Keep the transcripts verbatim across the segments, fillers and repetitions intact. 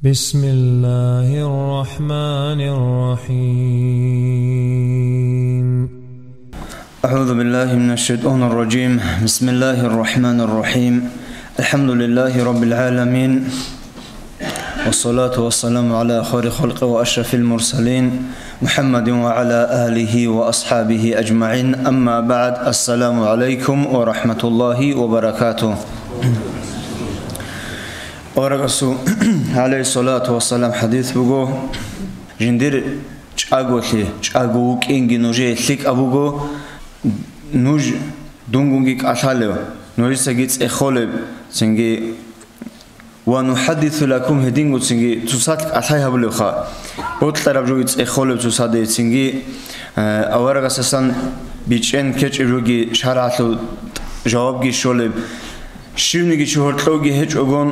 بسم الله الرحمن الرحيم. أعوذ بالله من الشيطان الرجيم. بسم الله الرحمن الرحيم. الحمد لله رب العالمين. والصلاة والسلام على خير خلق وأشرف المرسلين محمد وعلى آله وأصحابه أجمعين. أما بعد. السلام عليكم ورحمة الله وبركاته. Аварагасул, гӀалайгьиссалату вассалам, хӀадис буго: жиндир чӀаголъи, чӀаго вукӀинги нужее лъикӀаб буго, нуж дунгунги кӀалъалев, нужецаги цӀехолеб, цинги, ва нухаддису лакум, гьедингоцинги цоцалъ кӀалъай гьабулебха, бокьараб жоги цӀехолеб цоцадецинги, э, аварагасасан бичӀчӀен ккечӀеб жоги шаргӀалъул жавабги щолеб, щивниги чи гьоркьовги гьечӀогон,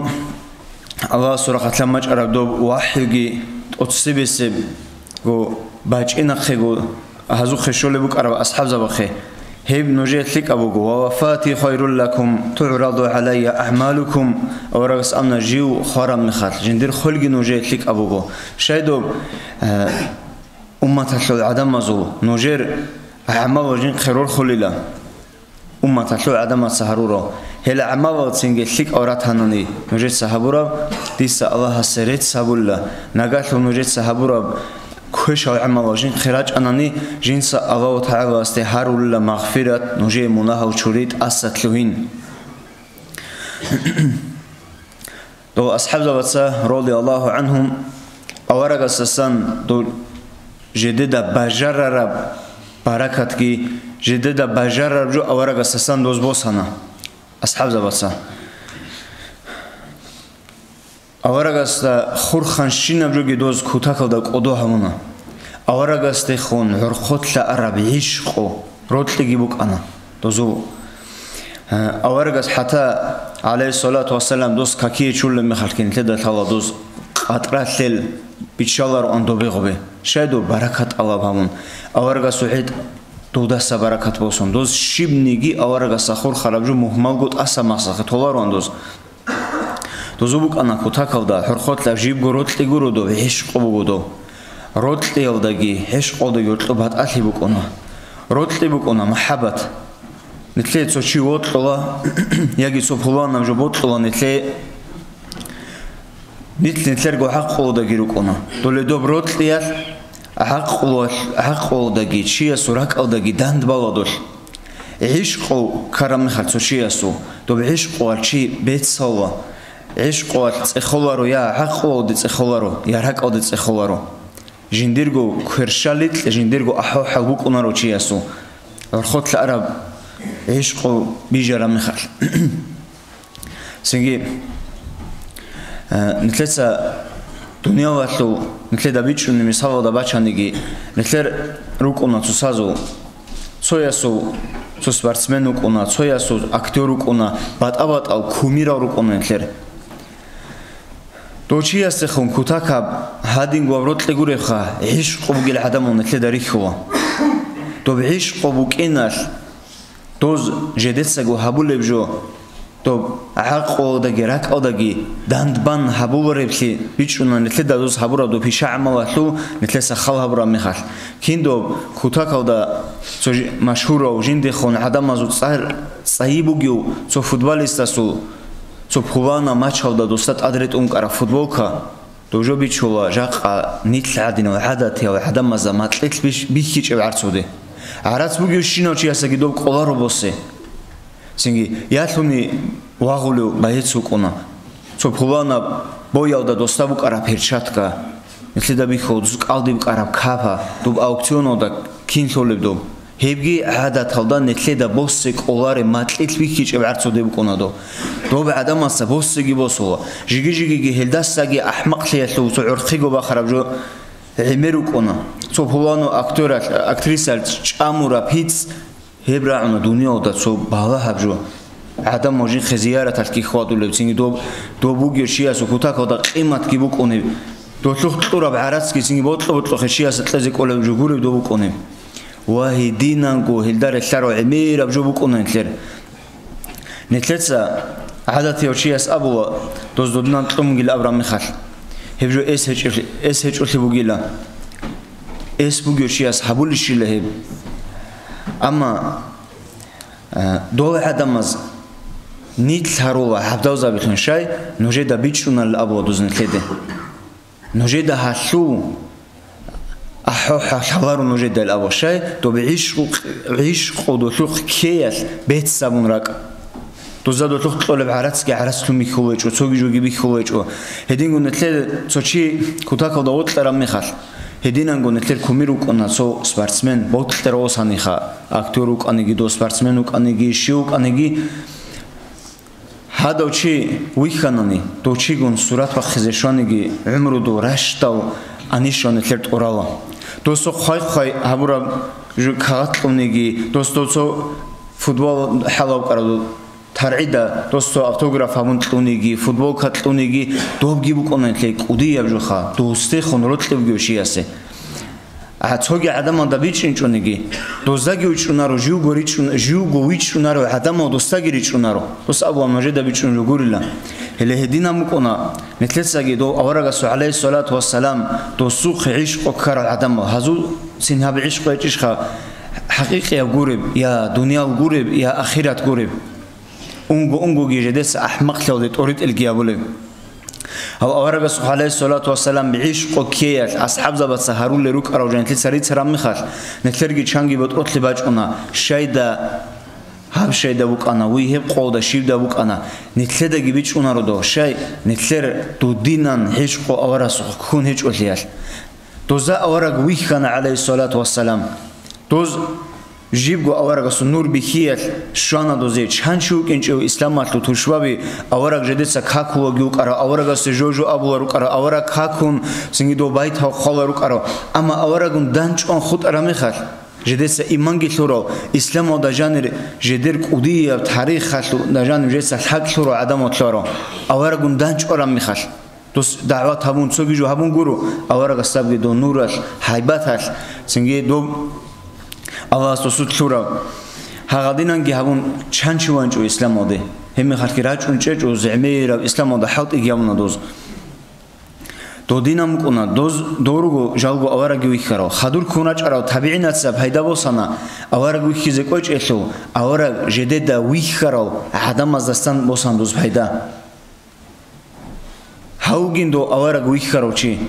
Аллагьасул рахъалъан бачӀараб доб вахӀюги тӀоцебесебго бачӀинахъего гьазухъе щолеб букӀараб асхӀабзабахъе. Гьеб нужее лъикӀаб буго. «Ва вафати хайрул лакум, тугӀраду гӀалайя агӀмалукум», аварагас абуна жив хвараб мехалъ, жиндир хвелги нужее лъикӀаб буго. Щай доб, э, умматалъул гӀадамазул нужер гӀамал ва жинхъе рорхулила. Умматалъул гӀадамаца гьарурал гьел гӀамалалцинги лъикӀал ратанани нужеца гьабураб, дица Аллагьасе рецц гьабула, нагагьлъун нужеца гьабураб квешал гӀамалал жинхъе рачӀанани, жинца Аллагьу ТагӀаласде гьарулила магъфират, нужее мунагьал чури тӀаса лъугьин. Дов асхӀабзабаца, радияллагьу гӀангьум, аварагасасан дов жедеда бажарараб баракатги, жедеда бажарараб жо аварагасасан доз босана. АсхӀабзабаца аварагасда хурханщинаб жоги доз кутакалда кӀодо гьавуна. Аварагасдехун гӀорхъолъа араб гӀишкъу рокьиги букӀана дозул. Э, аварагас хӀатта, гӀалайгьиссалату вассалам, дос какие чулеб мехалъги нилъеда лъала доз къатӀралъел биччалароан добе-гъобе. Щай доб баракат тӀалаб гьабун, аварагасул гӀетӀ дудаса баракат босун. Доз щибниги аварагасда хурхараб жо мухьмалго тӀаса махсахъе толароан доз. Дозу букӀана кутакалда хӀорхолъа жибго рокьи гуро доб, гӀишкъу буго доб. Рокьиялдаги гӀишкъуялдаги гьоркьоб батӀалъи букӀуна. Рокьи букӀуна махӀаббат. Нилъее цо чи вокьула, яги цо пуланаб жо бокьула нилъее, нилъ нилъерго гӀакълуялдаги рукӀуна. Доле доб рокьиялъ гӀакълуялъ, гӀакълуялдаги чиясул ракӀалдаги дандбала долъ. ГӀишкъу ккараб мехалъ цо чиясул, доб гӀишкъуялъ чи беццала, гӀишкъуялъ цӀехоларо, я гӀакълуялде цӀехоларо, я ракӀалде цӀехоларо. Жиндирго кверщаликь, жиндирго ахӀо-хӀал букӀунаро чиясул, гӀорхъолъа араб гӀишкъу бижараб мехалъ. Цинги, э, нилъеца дуниялалъул нилъеда бичӀчӀуни мисалалда бачаниги, нилъер рукӀуна цоцазул, цоясул цо спортсмен вукӀуна, цоясул актер вукӀуна, батӀа-батӀал кумирал рукӀуна нилъер. Дов чиясдехун кутакаб гьадинго рокьи гуребха, гӀишкъу бугел гӀадамал нилъеда рихьула. Доб гӀишкъу букӀиналъ, доз жедецаго гьабулеб жо, доб гӀакълуялдаги ракӀалдаги дандбан гьабулареблъи бичӀчӀуна нилъеда доз гьабураб доб пиша-гӀамалалъул нилъеца хал гьабураб мехалъ. Кин доб кутакалда цо жи-, машгьурав жиндехун гӀадамазул цӀар цӀайи бугев цо футболистасул, цо пулана мачалда досда тӀад ретӀун ккараб футболка, дов жо бичула жакъа нилъ гӀадинал гӀадатиял гӀадамазда макьилъ бищ-, бихьичӀеб гӀарцуде. ГӀарац бугевщинав чиясаги доб къоларо босе. Цинги, ялъуни вагъулев боец вукӀуна. Цо пуланаб боялда досда букӀараб перчатка, нилъеда бихьула дус кӀалдиб букӀараб капа, доб аукционалда кин лъолеб доб. Гьебги гӀадаталда нилъеда босе кӀоларе макьилъ бихьичӀеб гӀарцуде букӀуна доб. Доб гӀадамаца босеги босула. Жиги-жигиги гьелдасаги ахӀмакълъиялъул цо гӀорхъиго бахараб жо гӀемер рукӀуна. Цо пуланав актералъ, актрисалъ чӀамураб гьицӀ гьеб рагӀуна дуниялда цо балагьаб жо. ГӀадамал жинхъе зияраталъги хьвадулеб, цинги доб, доб бугев чиясул кутакалда къиматги букӀунеб. Долъухъ кьураб гӀарацги цинги бокьа-бокьухъе чиясда кьезе кӀолеб жо гуреб доб букӀунеб. Ва гьединанго гьелда релълъарав гӀемераб жо букӀуна нилъер. Нилъеца гӀадатияв чияс абула, доз додинан кьунгил абраб мехалъ. Гьеб жо эс гьечӀеб-, эс гьечӀолъи бугила. Эс бугев чияс гьабулищила гьеб? Амма, э, дол гӀадамаз нилъ гьарула гӀабдалзабилъун щай, нужеда бичӀчӀунарил абула дуз нилъеде. Нужеда гьалъул ахӀо-хӀал гьаларо нужеда абула щай, доб гӀишкъу-, гӀишкъу долъухъ ккеялъ беццабун ракӀ. Доза долъухъ кьолеб гӀарацги гӀарацлъун бихьулечӀо, цоги жоги бихьулечӀо. Гьединго нилъер цо чи кутакалда вокьараб мехалъ, гьединанго нилъер кумир вукӀуна цо спортсмен, бокьарав саниха, актер вукӀаниги, дов спортсмен вукӀаниги, щив вукӀаниги. Гьадав чи вихьанани, дов чигун сурат бахъизе щваниги, гӀумрудул ращдал анищ нилъер тӀурала. Досул хъвай-хъвай гьабураб жу-, кагъат кьуниги, досул цо футбол хӀалав кӀараву таргӀида, досул автограф гьабун кьуниги, футболка кьуниги, добги букӀуна нилъее кӀудияб жоха, дустехун рокьи бугев чиясе. А цоги гӀадамалда бичӀчӀинчӀониги, доздаги вичӀчӀунаро, живго ричӀчӀун-, живго вичӀчӀунаро гӀадамал, доздаги ричӀчӀунаро. Дос абула нужеда бичӀчӀун ругурила. Гьеле гьединан букӀуна, нилъецаги дов аварагасул, гӀалайгьиссалату вассалам, досухъе гӀишкъу ккарал гӀадамал. Гьазул цин гьаб гӀишкъу гьечӀищха, хӀакъикъияб гуреб, я дуниял гуреб, я ахират гуреб? Унго-унгоги жедеца ахӀмакълъиялде тӀоритӀелги гьабулеб. Гьав аварагасухъ, гӀалайгьиссалату вассалам, гӀишкъу ккеялъ асхӀабзабаца гьарулел рукӀарал жанлъица рицараб мехалъ, нилъерги чанги ботӀролъи бачӀуна, щайда гьаб щайда букӀана, вуй гьеб къолда щибда букӀана, нилъедаги бичӀчӀунаро дов, щай, нилъер дудинан гӀишкъу аварасухъ ккун гьечӀолъиялъ. Доза авараг вихьана, гӀалайгьиссалату вассалам. Доз жибго аварагасул нур бихьиялъ щвана дозе, чан чи вукӀинчӀев исламалъул тушбаби, авараг жедеца какулаги вукӀарав, аварагасде жо-жо абула рукӀарав, авараг какун, цинги дов байтав хъвала рукӀарав. Амма аварагун данчӀван хутӀараб мехалъ, жедеца иманги лъурав, исламалда жанир жедер кӀудияб тарихалъулда жаниб жеца лъабкьлъурав гӀадамал лъугьарав, аварагун данчӀвараб мехалъ. Дос дагӀват гьабун, цоги жо гьабун гуро, аварагасдабги дов нуралъ, гьайбаталъ, цинги доб Аллагьас досулъ лъурав. Гьагъадинанги гьабун, чан чи ванчӀо исламалде. Гьебмехалъги рачӀун чӀечӀо, зегӀмераб исламалда хӀалтӀиги гьабуна доз. Додинан букӀуна, доз доруго жалго авараги вихьарал. Хадур ккун рачӀарал табигӀинаца пайда босана, авараг вихьизе кӀвечӀелъул, авараг жедеда вихьарал гӀадамаздасан босан доз пайда. Гьавгин дов авараг вихьарав чи.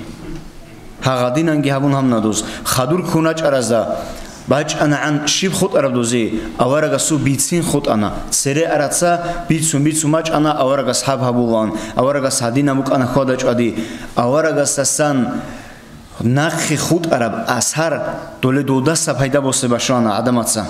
Гьагъадинанги гьабун гьабна доз. Хадур ккун рачӀаразда бачӀанагӀан щиб хутӀараб дозе, аварагасул бицин хутӀана. Цере араца бицун-бицун бачӀана, аварагас гьаб гьабулаан, аварагас гьадинаб букӀана хьвада-чӀвади. Аварагасдасан нахъе хутӀараб асар доле додаса пайда босе башана гӀадамаца.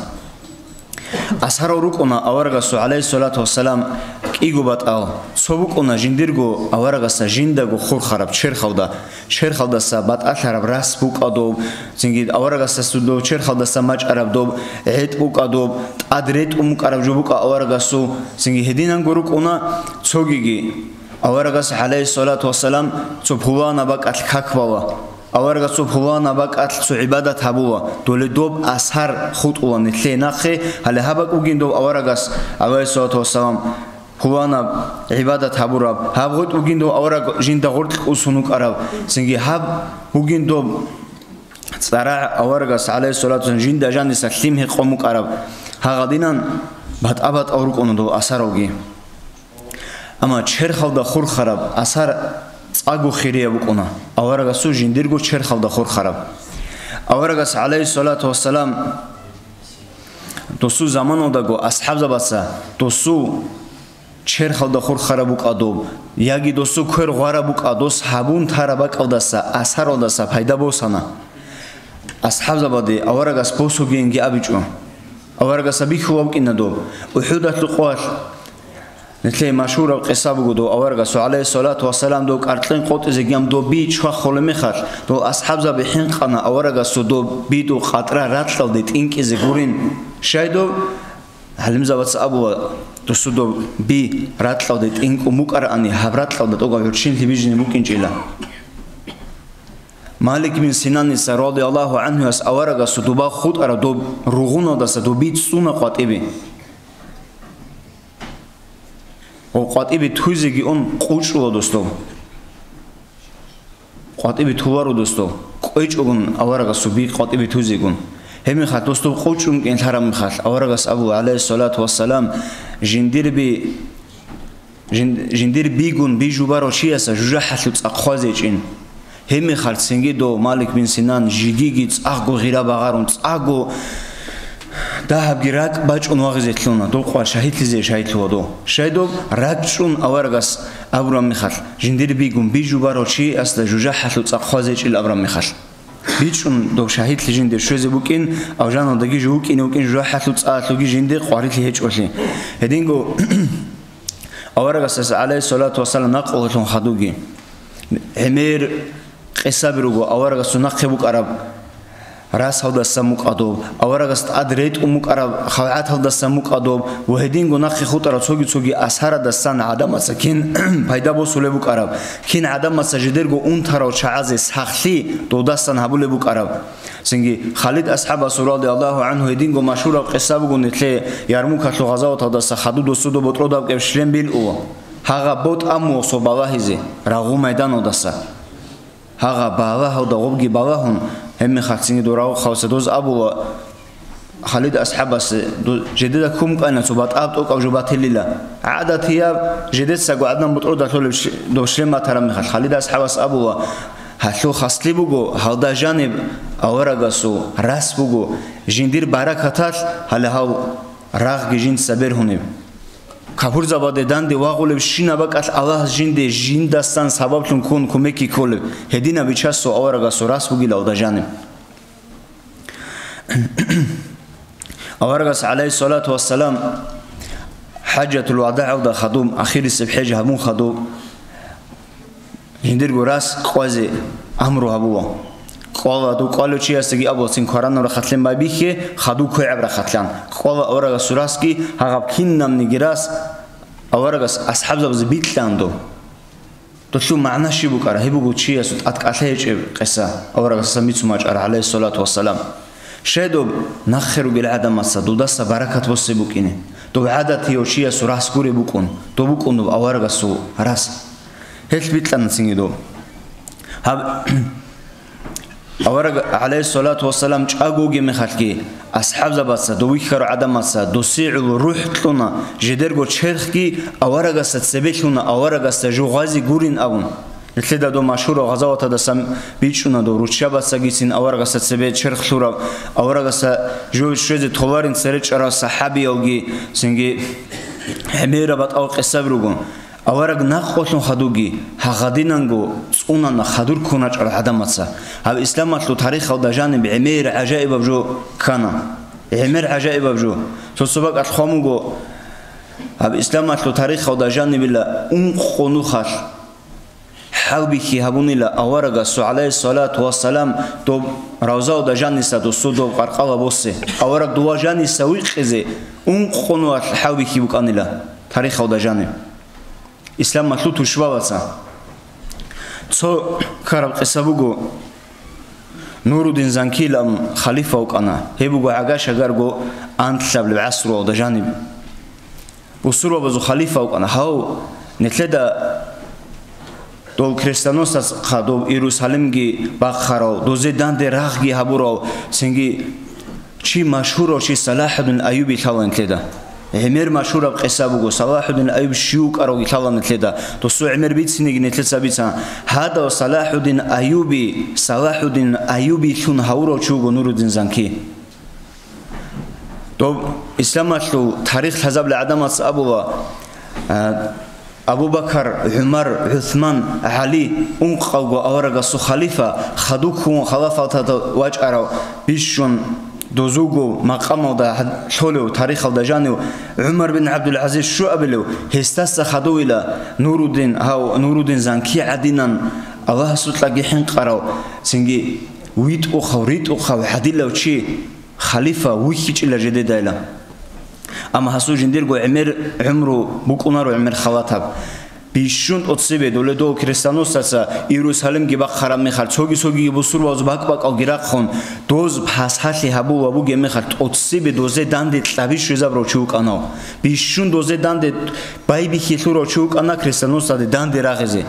Асарал рукӀуна аварагасул, гӀалайгьиссалату вассалам, кӀиго батӀал. Цо букӀуна жиндирго аварагасда жиндаго хурхараб черхалда, черхалдаса батӀалъараб рас букӀа доб, цинги аварагасда доб черхалдаса мачӀараб доб гӀетӀ букӀа доб, тӀад ретӀун букӀараб жо букӀа аварагасул, цинги гьединанго рукӀуна цогиги. Аварагас, гӀалайгьиссалату вассалам, цо пулана бакӀалъ как бала. Аварагасул пулана бакӀалъ цо гӀибадат гьабула, доле доб асар хутӀула нилъее нахъе, гьале гьаб бакӀ бугин доб аварагас, гӀалайгьиссалату вассалам, пулана гӀибадат гьабураб, гьаб гъотӀ бугин доб авараг жинда гъоркь усун вукӀараб, цинги гьаб бугин доб цӀарагӀ аварагас, гӀалайгьиссалату вассалам, жинда жаниса лъим гьекъон букӀараб. Гьагъадинан батӀа-батӀал рукӀуна доб асаралги. Амма черхалда хурхараб асар цӀакъго хирияб букӀуна, аварагасул жиндирго черхалда хурхараб. Аварагас, гӀалайгьиссалату вассалам, досул заманалдаго асхӀабзабаца досул черхалда хурхараб букӀа доб, яги досул квер гъвараб букӀа дос гьабун тараб бакӀалдаса, асаралдаса пайда босана. АсхӀабзабаде аварагас босугейинги абичӀо. Аварагас абихьулев вукӀина доб. УхӀудалъул къоялъ нилъее машгьураб къиса буго дов аварагасул, гӀалайгьиссалату вассалам, дов кӀаркьен къотӀизеги гьаб доб би чвахулеб мехалъ, дов асхӀабзаби хӀинкъана аварагасул доб би дов къатӀра ракьалде тӀинкӀизе гурин. Щай дов? ГӀалимзабаца абула, досул доб би ракьалде тӀинкӀун букӀараани, гьаб ракьалда тӀокӀаб гӀурччинлъи бижизе букӀинчӀила. Малик бин Синаница, радияллагьу гӀанхуяс, аварагасул дуба хутӀараб доб ругъуналдаса доб би цӀуна къватӀибе. Ва къватӀибе туйзеги ун къучӀула дос доб. къватӀибе туларо, досдо, кӀвечӀогун аварагасул би къватӀибе тузегун. Гьебмехалъ, досдо, къучӀун кӀин лъараб мехалъ, аварагас абула, гӀалайгьиссалату вассалам, жиндир би, жин-, жиндир бигун би жубарав чияса жужахӀалъув цӀа хъвазечӀин. Гьебмехалъ цинги дов Малик бин Синан жигиги цӀакъго гъира багъарун, цӀакъго дагьабги ракӀ бачӀун вагъизе лъуна, дов къвар шагьидлъизе шагьидлъула дов. Щай доб ракӀчӀун аварагас абураб мехалъ, жиндир бигун би жубарав чиясда жужахӀалъув цӀа хъвазечӀил абураб мехалъ. БичӀчӀун доб шагьидлъи жинде щвезе букӀин, авжаналдаги жо вукӀине вукӀин жужахӀалъув цӀалъуги жинде къварилъи гьечӀолъи. Гьединго аварагасдаса, гӀалайгьиссалату вассалам, накълулъун хадуги. ГӀемер къисаби руго аварагасул нахъе букӀараб расалдаса мукӀадуб, аварагас тӀад ретӀун букӀараб халгӀаталдаса мукӀадуб ва гьединго нахъе хутӀараб цоги-цоги асарадасан гӀадамаца кин пайда босулеб букӀараб, кин гӀадамаца жидерго унтарал чагӀазе сахлъи додасан гьабулеб букӀараб. Цинги Халид асхӀабасул, радияллагьу гӀангьу, гьединго машгьураб къиса буго, нилъее Ярмукалъул гъазаваталдаса хадуб досудо ботӀродаб кӀеб шлем билула. Гьагъаб ботӀа мугъсо балагьизе, рагъу майданалдаса. Гьагъа балагьалда гъобги балагьун, гьебмехалъ цинги дорагъухъав цадуз абула, Халид асхӀабас, ду-, жедеда ккун букӀана цо батӀаб тӀокӀаб жо батилила. ГӀадатияб, жедецаго гӀадан бутӀруда лъолеб ш-, дов шлем батараб мехалъ, Халид асхӀабас абула, гьалъул хаслъи буго, гьалда жаниб аварагасул рас буго, жиндир баракаталъ гьале гьав рагъги жинца бергьунеб. Капурзабаде данде вагъулебщинаб бакӀалъ Аллагьас жинде жиндасан сабаблъун ккун кумекги кколеб, гьединаб Бичасул аварагасул рас бугилалда жаниб. Аварагас, гӀалайгьиссалату вассалам, хӀажатул вадагӀалда хадуб, ахирисеб хӀеж гьабун хадуб, жиндирго рас кӀвазе амру гьабула. Ккола, дов кӀвалев чиясдаги абула, цин кваранаб рахъалъен байбихье, хадуб квегӀаб рахъалъан. Ккола аварагасул расги, гьагъаб кинабниги рас аварагас асхӀабзабазе бикьан дов. Долъул магӀна щиб букӀара? Гьеб буго чиясул тӀадкӀалъи гьечӀеб къиса, аварагасасан бицун бачӀара, гӀалайгьиссалату вассалам. Щай доб нахъе ругел гӀадамаца дудаса баракат босе букӀине? Доб гӀадатияв чиясул рас гуреб букӀун, доб букӀун доб аварагасул рас. Гьелъ бикьана цинги доб. Гьаб, авараг, гӀалайгьиссалату вассалам, чӀаго вугеб мехалъги, асхӀабзабаца, дов вихьарав гӀадамаца досие гӀоло рухӀ кьуна, жидерго черхги аварагасда цебе лъуна, аварагасда жо гъазе гурин абун. Нилъеда дов машгьурав гъазаваталдасан бичӀчӀуна дов, руччабацагицин аварагасда цебе черх лъурав, аварагасда жо щвезе толарин цере чӀарав сахӀабиялги, цинги гӀемераб батӀал къисаби руго. Авараг накъулъун хадуги, гьагъадинанго цӀунана хадур ккун рачӀарал гӀадамаца. Гьаб исламалъул тарихалда жаниб гӀемер гӀажаибаб жо ккана. ГӀемер гӀажаибаб жо. Цо-цо бакӀалъ хъван буго, гьаб исламалъул тарихалда жанибила ункъо нухалъ хӀалбихьи гьабунила аварагасул, гӀалайгьиссалату вассалам, доб равзалда жаниса досул доб къаркъала босе. Авараг дова жаниса вихъизе ункъо нухалъ хӀалбихьи букӀанила тарихалда жаниб. Исламалъул тушбабаца. Цо ккараб къиса буго, Нуруддин Занкилан халифа вукӀана. Гьеб буго гӀага-шагарго анлъабилеб гӀасруялда жаниб. Бусурбабазул халифа вукӀана. Гьав, нилъеда дол крестоносецха доб Иерусалимги бахъарав, дозе данде рагъги гьабурав, цинги чи машгьурав чи Салахьуддин Аюби лъала нилъеда. ГӀемер машгьураб къиса буго, Салахьуддин Аюб щив вукӀаравги лъала нилъеда. Досул гӀемер бицинеги нилъеца бицана. Гьадав Салахьуддин Аюби, Салахьуддин Аюбилъун гьавурав чи вуго Нуруддин Занки. Доб исламалъул тарих лъазабли гӀадамаца абула, а, Абу Бакар, ГӀумар, ГӀусман, ГӀали, ункъавго аварагасул халифа, хадуб ккун халафаталда вачӀарав, бищун дозулго макъамалда гьад-, лъолев, тарихалда жанив ГӀумар бин ГӀабдул-ГӀазиз щуабилев, гьесдаса хадувила Нуруддин, гьав Нуруддин Занки гӀадинан Аллагьасукьа хӀинкъарав, цинги витӀухъав, ритӀухъав гӀадилав чи. Халифа вихьичӀила жедедайла. Амма гьасул жиндирго гӀемер гӀумру букӀунаро гӀемер халатаб. Бищун тӀоцебе доле дов крестоносаца Иерусалимги бахъараб мехалъ, цоги-цогиги бусурбабаз бакӀ-бакӀалги рахъун, доз пасхӀалъи гьабула бугеб мехалъ, тӀоцебе дозе данде кьаби щвезабурав чи вукӀанав. Бищун дозе данде байбихьи лъурав чи вукӀана крестоносаде данде рагъизе.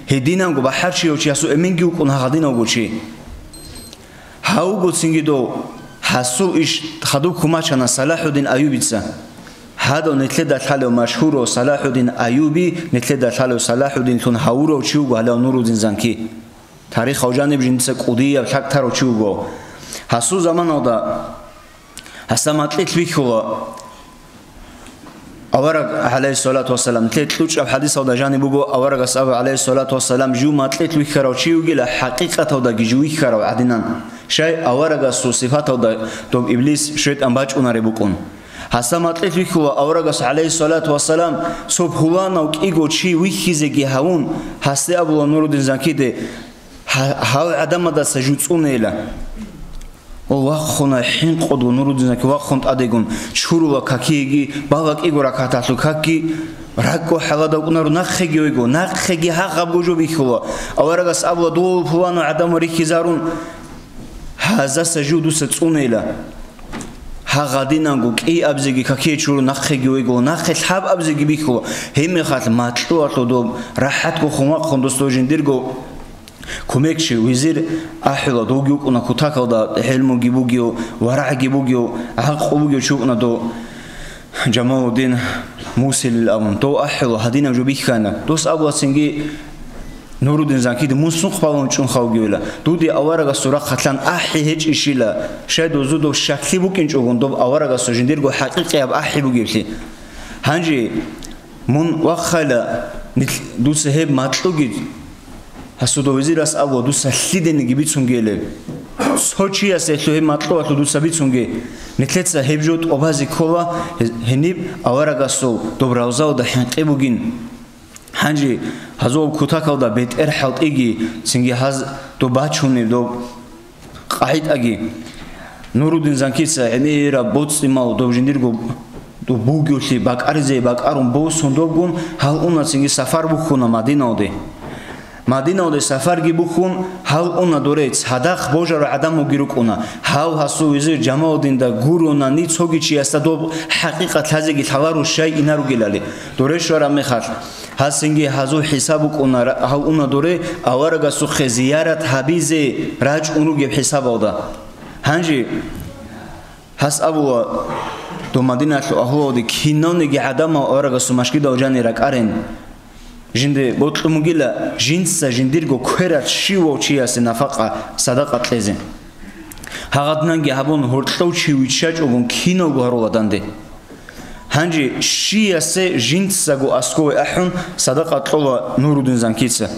Гьединанго бахӀарчияв чи гьасул эменги вукӀун гьагъадинавго чи. Гьавго цинги дов гьасул иш хадуб кумачана Салахудин Аюбица. Гьадав нилъеда лъалев машгьурав Салахудин Аюби, нилъеда лъалев Салахудинлъун гьавурав чи вуго гьалав Нурудин Занки. Тарихав жаниб жинца кӀудияб лъакӀ тарав чи вуго. Гьасул заманалда гьасда макьилъ бихьула авараг, гӀалайгьиссалату вассалам. Нилъер кьучӀаб хӀадисалда жаниб буго, аварагас абу, гӀалайгьиссалату вассалам, жив макьилъ вихьарав чи вугила, хӀакъикъаталдаги жив вихьарав гӀадинан. Щай аварагасул сипаталда доб иблис, шайтӀан бачӀунареб букӀун. Гьасда макьилъ вихьула аварагас, гӀалайгьиссалату вассалам, цо пуланав кӀиго чи вихьизеги гьавун, гьасде абула Нурудин Занкиде, гьа-, гьав гӀадамадаса жуцӀунейила. О, вахъуна хӀинкъудго Нурудин Занки, вахъун тӀадегун, чурула какиеги, бала кӀиго ракагӀаталъул какги, ракӀго хӀаладав кӀунаро нахъеги ойго, нахъеги гьагъабго жо бихьула. Аварагас абула, дов пуланав гӀадамал рихьизарун, гьаздаса жив дуса цӀунейила. Гьагъадинанго кӀиабзеги какие чуру нахъеги ойго, нахъе лъабабзеги бихьула. Гьебмехалъ макьуялъул доб рахӀатго хун вахъун дос дов жиндирго кумекчи, визир ахӀула, довги вукӀуна кутакалда, гӀелмуги бугев, варагӀги бугев, гӀакълу бугев чи вукӀуна дов Жамалуддин Мусилил абун. Дов ахӀула, гьадинаб жо бихьана. Дос абула цинги Нурудин Занкиде, мун сунхъ балун чӀун хавгивила. Дуде аварагасул рахъалъан ахӀи гьечӀищила, щай дозу дов щаклъи букӀинчӀогун доб аварагасул жиндирго хӀакъикъияб ахӀи бугевлъи. Гьанже мун вахъайла, нилъ-, дуца гьеб макьуги Гьасуда везирас абула, дуца лъидениги бицунгейилеб. Цо чиясе лъугьеб макьуялъул дуца бицунге, нилъеца гьеб жо тӀубазе ккола, гьениб аварагасул доб равзалда хӀинкъи бугин. Гьанже гьазул кутакалда бетӀер хӀалтӀиги, цинги гьаз доб бачунеб доб КъагӀидаги, Нурудин Занкица гӀемераб боцӀи-мал доб жиндирго доб бугевлъи бакӀаризе бакӀарун босун добгун, гьал уна цинги сафар бухьуна Мадиналде. Мадиналде сафарги бухьун, гьал уна доре цадахъ божарал гӀадамалги рукӀуна. Гьав гьасул везир Жамалуддинда гуронани цоги чиясда доб хӀакъикъат лъазеги лъаларо щай инаругелали. Доре щвараб мехалъ, гьасинги гьазул хӀисаб букӀуна ра-, гьав уна доре аварагасухъе зиярат гьабизе рачӀун ругеб хӀисабалда. Гьанже гьас абула, дов Мадиналъул агьлуялде кинавниги гӀадамал аварагасул машгидал жанир ракӀарин. Жинде бокьун бугила жинца жиндирго кверал щивав чиясе нафакъа, садакъа кьезе. Гьагъадинанги гьабун, гьоркьов чи виччачӀогун киналго гьарула данде. Гьанже щиясе жинцаго аскӀове ахӀун, садакъа кьола Нурудин Занкица.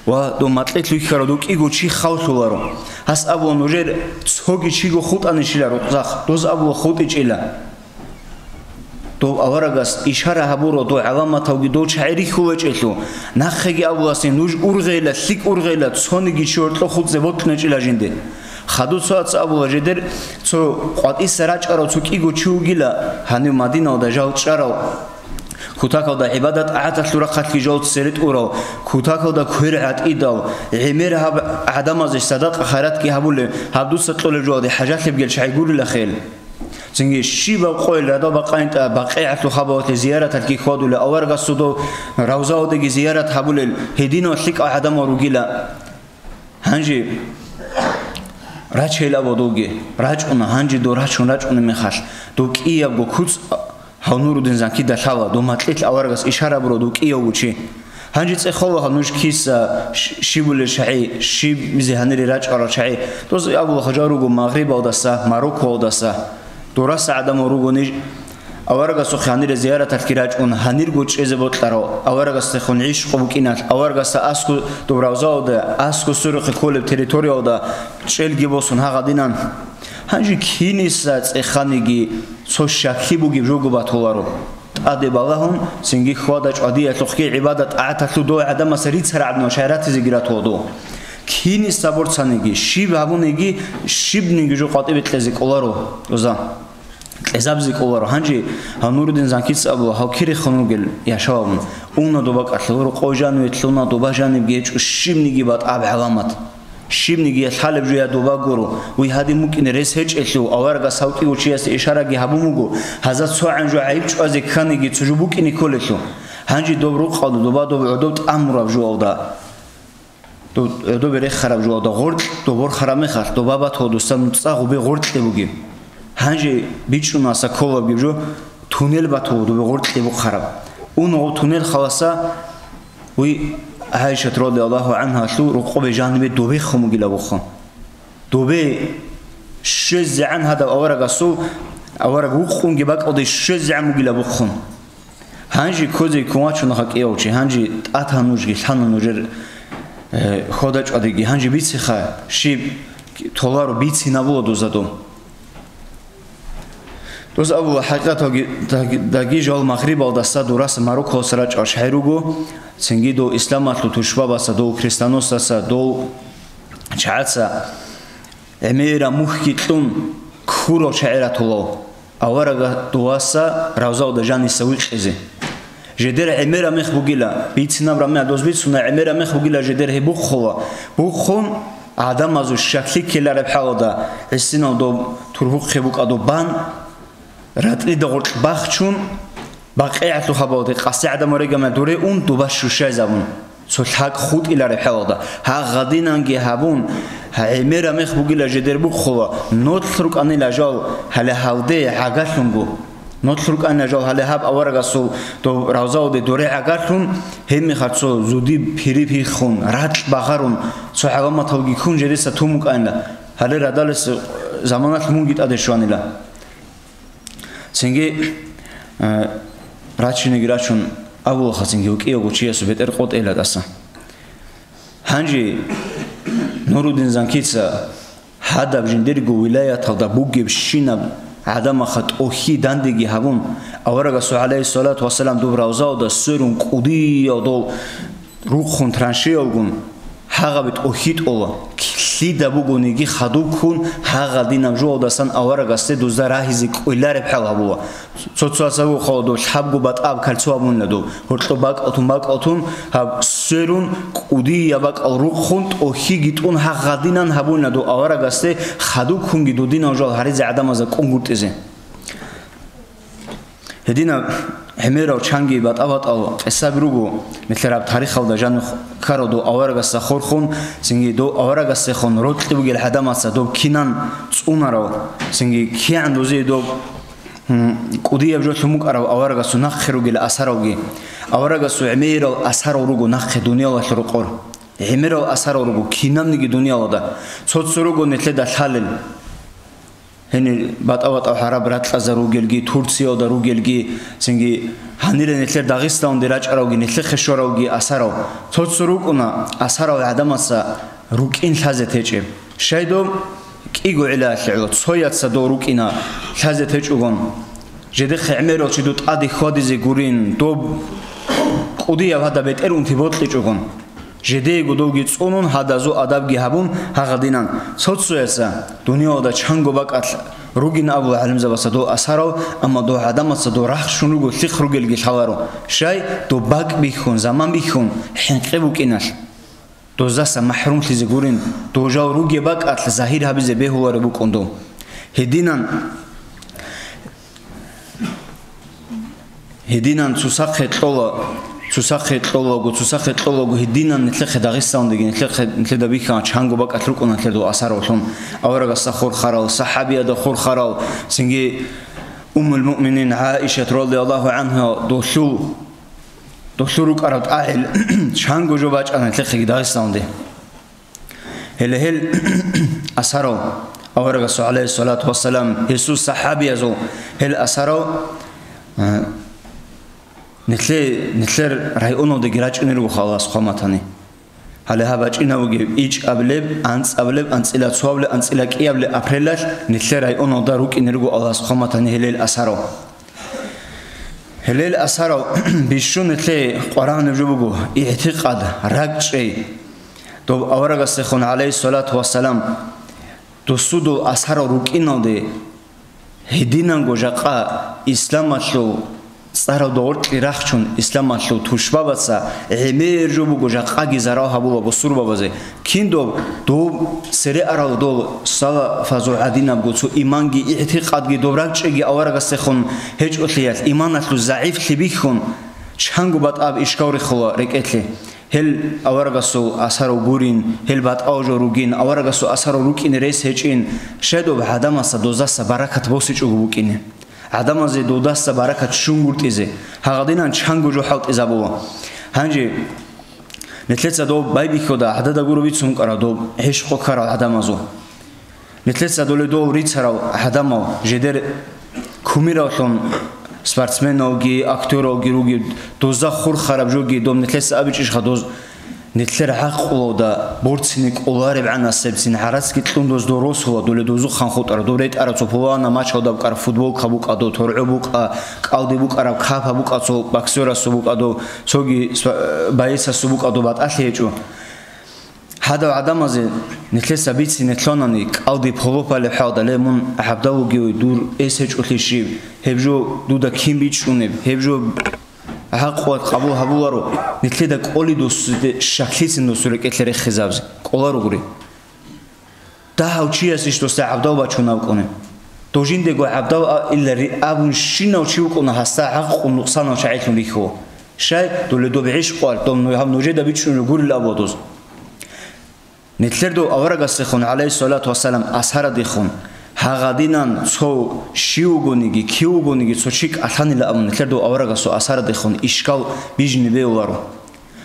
Ва дов макьилъ вихьарав дов кӀиго чи хавлъуларо. Гьас абула, нужер цоги чиго хутӀанищила рукъзахъ, доз абула хутӀичӀила. Дов аварагас ишара гьабуро, дов гӀаламаталги дов чагӀи рихьулечӀелъул, нахъеги абуласе, нуж ургъейила, лъикӀ ургъейила, цониги чи гьоркьо хутӀзе бокьнечӀила жинде. Хадуцаца абула, жедер цо къватӀиса рачӀарав цо кӀиго чи вугила, гьанив Мадиналда жал чӀарав, кутакалда гӀибадат-тӀагӀаталъул рахъалъги жал цере тӀурав, кутакалда квер гӀатӀидав, гӀемер гьаб гӀадамазе садакъа-хайратги гьабулев, гьаб дуца кьолеб жоялде хӀажалъеб гел чагӀи гурила хел. Цинги щибаб къойил радал бакъайинтӀа бакъигӀалъул хабалъе зияраталъги хьвадулел, аварагасул дов равзаялдеги зиярат гьабулел гьединал лъикӀал гӀадамал ругила. Гьанже рачейил абу довги рачӀуна, гьанже дов рачун рачӀунеб мехалъ, дов кӀиябго куц гьав Нурудин Занкида лъала, дов макьилъ аварагас ишара буро дов кӀиявго чи. Гьанже цӀехола гьал нуж киса щ-, щибулел чагӀи, щибизе гьанире рачӀарал чагӀи. Доз абула хажал руго Магърибалдаса, Мароккоялдаса. Дураса гӀадамал руго ниж. Аварагасухъе гьанире зияраталъги рачӀун, гьанирго чӀезе бокьарав, аварагасдехун гӀишкъу букӀиналъ, аварагасда аскӀу доб равзаялда, аскӀу сурухъе кколеб территориялда чӀелги босун гьагъадинан. Гьанже киниса цӀеханиги цо щаклъи бугеб жого батуларо. ТӀаде балагьун, цинги хьвада-чӀвадиялъухъги гӀибадат-тӀагӀаталъул дов гӀадамаса рицарабни ва шагьратизеги ратула дов. Киниса борцаниги, щиб гьабуниги, щибниги жо къватӀибе кьезе кӀоларо, оза. Кьезабизе кӀоларо. Гьанже гьав Нурудин Занкица абула, гьав кире хун ругел яшавабун. Уна доба кӀалъалуро, къо жаниве лъуна, доба жаниб гьечӀо щибниги батӀаб гӀаламат. Щибниги я лъалеб жо, я доба гуро, вуй гьадин букӀине рес гьечӀелъул, аварагас гьав кӀиго чиясе ишараги гьабун буго, гьазда цо гӀан жо гӀайиб чӀвазе кканиги цо жо букӀине кколелъул. Гьанже доб рукъалда, доба доб гӀодоб тӀамураб жоялда. Доб-, доб рехараб жо, доб гъоркь, доб борхараб мехалъ, доб баб батула дуца нуцӀа гъубе гъоркье бугеб. Гьанже бичӀчӀунаса кколабги жо, туннел батула доб гъоркье бухъараб. Ун гъоб туннел халаса, уй ГӀайшат радияллагьу гӀангьалъул рукъубе жанибе добехун бугила бухъун. Добе щвезегӀан гьадаб аварагасул, авараг вукъунги бакӀалде щвезегӀан бугила бухъун. Гьанже ккозе ккун вачунаха кӀияв чи, гьанже тӀатана нужги, лъана нужер, э, хьода-чӀвадиги, гьанже бициха, щиб толаро бицинабула дуза дун. Дос абула, хӀакъикъаталги, даги, даги жал Магърибалдаса дураса Мароккоялъ рачӀарал шагьир руго, цинги дов исламалъул тушбабаца, дов крестоносаца, дов чагӀаца гӀемераб мухьги кьун ккурал шагӀиратулав аварага дуваса равзалда жаниса вихъизе. Жедер гӀемераб мех бугила, бицинаб рамегӀ дос бицуна, гӀемераб мех бугила жедер гьеб бухъула. Бухъун, гӀадамазул щаклъи ккелареб хӀалалда, гӀисинал доб турбухъе букӀадуб бан, ратӀлида гъоркь бахчун, бакъигӀатлъул хабалде къаси гӀадамал регана дуре ун, дуба щущайзабун, цо лъакӀ хутӀилареб хӀалалда, гьагъадинанги гьабун, гӀемераб мех бугила жедер бухъула, нолъ рукӀанила жал гьале гьалде гӀагарлъунго. Нолъ рукӀанила жал гьале гьаб аварагасул доб равзалде дуре гӀагарлъун, гьебмехалъ цо зуди пири пиххун, ракь багъарун, цо гӀаламаталги ккун жереса тун букӀанила. Гьале радалес заманалъ мунги тӀаде щванила. Цинги, э, рачинеги рачун абулаха, цинги вукӀиявго чиясул бетӀер къотӀела тӀаса. Гьанже Нурудин Занкица гьадаб жиндирго вилаяталда бугебщинаб гӀадамаха тӀохьи дандеги гьабун, аварагасул, гӀалайгьиссалату вассалам, доб равзалда сверун кӀудияв дол рухъун траншеялгун, гьагъаби тӀохьитӀула, лъида бугониги хадубккун, гьагъадинаб жугьалдасан аварагасде дузда рагьизе кӀвелареб хӀал гьабула. Цо-цоясабухъа доб лъабго батӀаб кальцо гьабунила доб, гьоркьоб бакӀалтун-бакӀалтун гьаб сверун, кӀудияб бакӀал рухъун, тӀохьиги тӀун гьагъадинан гьабунила доб аварагасде, хадубккунги дудинав жал гьаризе гӀадамазда кӀунгутӀизе. Гьединаб гӀемерал чанги батӀа-батӀал къисаби руго, нилъер гьаб тарихалда жаниб ккарал дов аварагасда хорхун, цинги дов аварагасдехун рокьи бугел гӀадамаца доб кинан цӀунарав, цинги кигӀан дозие доб, м, кӀудияб жолъун букӀарав аварагасул нахъе ругел асаравги. Аварагасул гӀемерал асарал руго нахъе дуниялалъул рокъор. ГӀемерал асарал руго кинабниги дуниялалда. Цо-цо руго нилъеда лъалел. Гьенир батӀа-батӀа гьараб ракьазар ругелги, Турциялда ругелги, цинги гьанире нилъер Дагъистаналде рачӀаравги, нилъехъе щваравги асарав. Цо-цо рукӀуна асарал гӀадамаца рукӀин лъазе течӀеб. Щай доб кӀиго гӀилалъе гӀоло, цояца дов рукӀина лъазе течӀогон. Жедехъе гӀемерал чи дов тӀаде хьвадизе гурин, доб кӀудияб гьадаб бетӀер унти бокьичӀогон. Жедеего довги цӀунун, гьадазул адабги гьабун, гьагъадинан. Цо-цояса дуниялда чанго бакӀалъ ругин абула гӀалимзабаца дов асарал, амма дов гӀадамаца дов рахщун руго, лъихъ ругелги лъаларо. Щай, дов бакӀ бихьун, заман бихьун, хӀинкъи букӀиналъ. Доздаса махӀрумлъизе гурин, дов жал ругеб бакӀалъ загьир гьабизе бегьулареб букӀун дов. Гьединан Гьединан цусахъе кьола, цусахъе кьолаго, цусахъе кьолаго, гьединан нилъехъе Дагъистаналдеги, нилъехъе, нилъеда бихьана чанго бакӀалъ рукӀуна нилъер дов асараллъун, аварагасда хурхарал, сахӀабияда хурхарал, цинги Уммул Муъминин ГӀаишат радияллагьу гӀангьа долъул, долъул рукӀараб тӀагӀел чанго жо бачӀана нилъехъеги Дагъистаналде. Гьеле гьел асарав, аварагасул, гӀалайгьиссалату вассалам, гьесул сахӀабиязул гьел асарав, а, нилъе-, нилъер районалдеги рачӀунел руго Аллагьас хъван батани. Гьале гьаб бачӀинаб бугеб ичӀабилеб, анцӀабилеб, анцӀила цоабилеб, анцӀила кӀиабилеб апрелалъ нилъер районалда рукӀине руго Аллагьас хъван батани гьел, гьел асарав. Гьелел асарав бищун нилъее къварагьунеб жо буго, игӀтикъад, ракӀчӀей. Доб аварагасдехун, гӀалайгьиссалату вассалам, досудул асарал рукӀиналде, гьединанго жакъа исламалъул цӀаралда гъоркье рахчун, исламалъул тушбабаца гӀемер жо буго, жакъаги зарал гьабула бусурбабазе. Кин доб, доб цере арал дол салафазул гӀадинабго цо иманги игӀтикъадги доб ракӀчӀейги аварагасдехун гьечӀолъиялъ, иманалъул загӀифлъи бихьун, чанго батӀаб ишкал рехула рекӀелъе. Гьел аварагасул асарав гурин, гьел батӀалжал ругин, аварагасул асарав рукӀине рес гьечӀин, щай доб гӀадамаса дозаса баракат босичӀого букӀине. ГӀадамазе додаса баракат щунгуртӀизе, гьагъадинан чанго жо хӀалтӀизабула. Гьанже нилъеца доб байбихьуда гӀадада гуро бицун ккара доб гӀишкъо ккарал гӀадамазул. Нилъеца доле дов рицарал гӀадамал, жедер кумиравлъун спортсменалги, актёралги ругев, доза хурхараб жоги доб нилъеца абичӀищха доз? Нилъер гӀакълуда борцине кӀолареб гӀанасебцин гӀарацги кьун доз дов росула, доле дозухъан хутӀара, дов ретӀара цо пулана мачалда букӀара футболка букӀа дов, торгӀу букӀа, кӀалди букӀараб капа букӀа цо боксерасу букӀа дов, цоги спо-, боецасу букӀа дов батӀалъи гьечӀо. Гьадав гӀадамазе нилъеца бицине лъонани, кӀалди полопали хӀалда, ле, мун гӀабдал вугеве, дур эс гьечӀолъи щиб, гьеб жо дуда кин бичӀчӀунеб, гьеб жо гӀакъуат къабул гьабуларо, нилъеда кӀоли досуде щаклъицин досу рекӀелъе рехизабзе кӀоларугури. Дагьав чияс иш досда гӀабдал бачун абкӀуне. Дожиндего гӀабдал а-, илла ри-, абун щинав чи вукӀуна гьасда гӀакъун нукъсанав чагӀилъун рихьула. Щай, доле доб гӀишкъуал, доб ну-, гьаб нужеда бичӀчӀун гурил абула доз. Нилъер дов аварагасехун, гӀалайгьиссалату вассалам, асарадехун, гьагъадинан цо щив вугониги, кив вугониги цо чи кӀалъанила абун, нилъер дов аварагасул асарадехун ишкал бижни бевларо.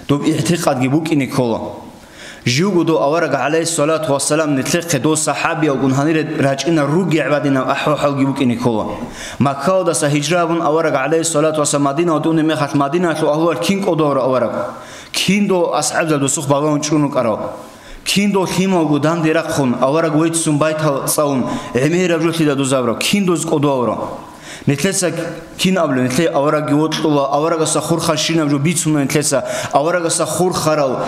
Доб игӀтикъадги букӀине ккола. Живго дов авараг, гӀалайгьиссалату вассалам, нилъехъе дов сахӀабиялгун гьанире рачӀина ругегӀ бадинаб ахӀвал-хӀалги букӀине ккола. Маккаялдаса гьижра абун авараг, гӀалайгьиссалату вассалам, Мадиналде унеб мехалъ, Мадинаялъул агьлуялъ кин кӀодо гьавра авараг? Кин дов асхӀабзаб досухъ балагьун чӀун рукӀарал? Кин дов лъималго данде рахъун, авараг веццун байтал цӀалун, гӀемераб жолъида дозабра, кин доз кӀодо гьавра? Нилъеца кин абулеб, нилъее аварагги вокьула, аварагаса хурхарщинаб жо бицуна нилъеца, аварагаса хурхарал,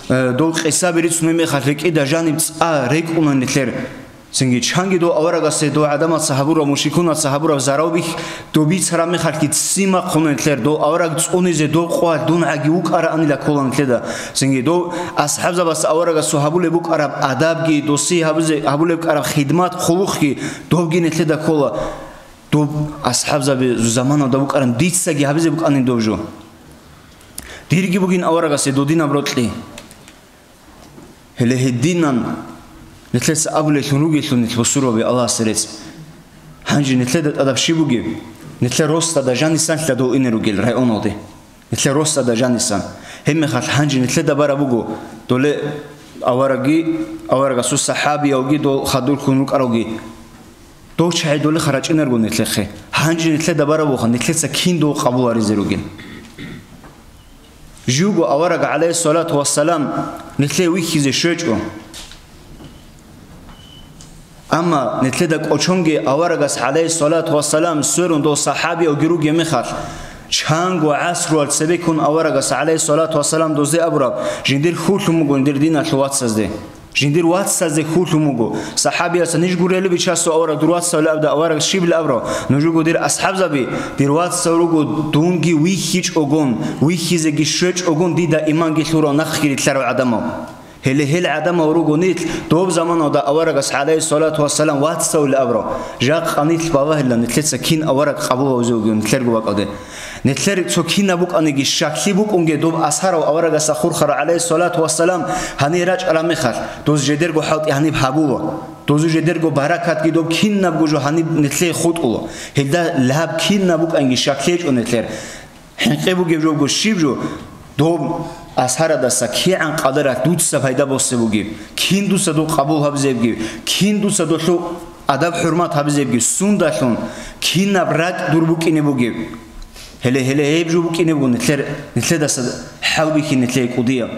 э, дов къисаби рицунеб мехалъ рекӀида жаниб цӀа рекӀуна нилъер. Цинги чанги дов аварагасе дов гӀадамаца гьабураб, мушрикунаца гьабураб зарал бихь-, дов бицараб мехалъги ццин бахъуна нилъер, дов авараг цӀунизе дов къвалъ дун гӀаги вукӀараанила ккола нилъеда. Цинги дов асхӀабзабас аварагасул гьабулеб букӀараб адабги, досие гьабузе-, гьабулеб букӀараб хидмат, хъулухъги, добги нилъеда ккола. Доб асхӀабзаби заманалда букӀаран дицаги гьабизе букӀанин доб жо. Дирги бугин аварагасе додинаб рокьи. Гьеле гьединан нилъеца абулелъун ругелъул нилъ бусурбаби Аллагьасе рецц. Гьанже нилъеда тӀадаб щиб бугеб? Нилъер росдада жанисанлъа дов ине ругел районалде. Нилъер росдада жанисан. Гьебмехалъ гьанже нилъеда бараб буго, доле авараги, аварагасул сахӀабиялги дол хадурхун рукӀаралги. Дов чагӀи долеха рачӀинарго нилъехъе. Гьанже нилъеда барабуха, нилъеца кин дов къабул гьаризе ругел. Живго авараг, гӀалайгьиссалату вассалам, нилъее вихьизе щвечӀо. Амма нилъеда кӀочонги аварагас, гӀалайгьиссалату вассалам, сверун дов сахӀабиявги ругеб мехалъ, чанго гӀасруял цебеккун аварагас, гӀалайгьиссалату вассалам, дозде абураб, жиндир хьулъун буго жиндир диналъул вацазде. Жиндир вацазде хьулъун буго. СахӀабияс ниж гурелъул бичасул авараг дур вацав леб абда авараг щиб леб абурав? Нуж руго дир асхӀабзаби, дир вацав руго, дунги вихьичӀогон, вихьизеги щвечӀогон дида иманги лъурав нахъги рилълъарав гӀадамал. Гьеле гьел гӀадамал руго нилъ доб заманалда аварагас, гӀалайгьиссалату вассалам, вацав леб абурав. Жакъа нилъ балагьила нилъеца кин авараг къабул гьавзе вугев нилъерго бакӀалде. Нилъер цо кинаб букӀаниги щаклъи букӀунге доб асарав аварагасда хурхарав, гӀалайгьиссалату вассалам, гьанир рачӀараб мехалъ, доз жедерго хӀалтӀи гьаниб гьабула. Дозу жедерго баракатги доб кинабго жо гьаниб нилъее хутӀула. Гьелда лаб кинаб букӀанги щаклъи гьечӀо нилъер. ХӀинкъи бугеб жобго щиб жо, доб асарадаса кигӀан къадаралъ дуца пайда босе бугеб, кин дуца доб къабул гьабизебги, кин дуца долъул адаб-хӀурмат гьабизебги, сундалъун, кинаб ракӀ дур букӀине бугеб. Гьеле, гьеле гьеб жо букӀине буго нилъер, нилъедаса хӀалбихьи нилъее кӀудияб.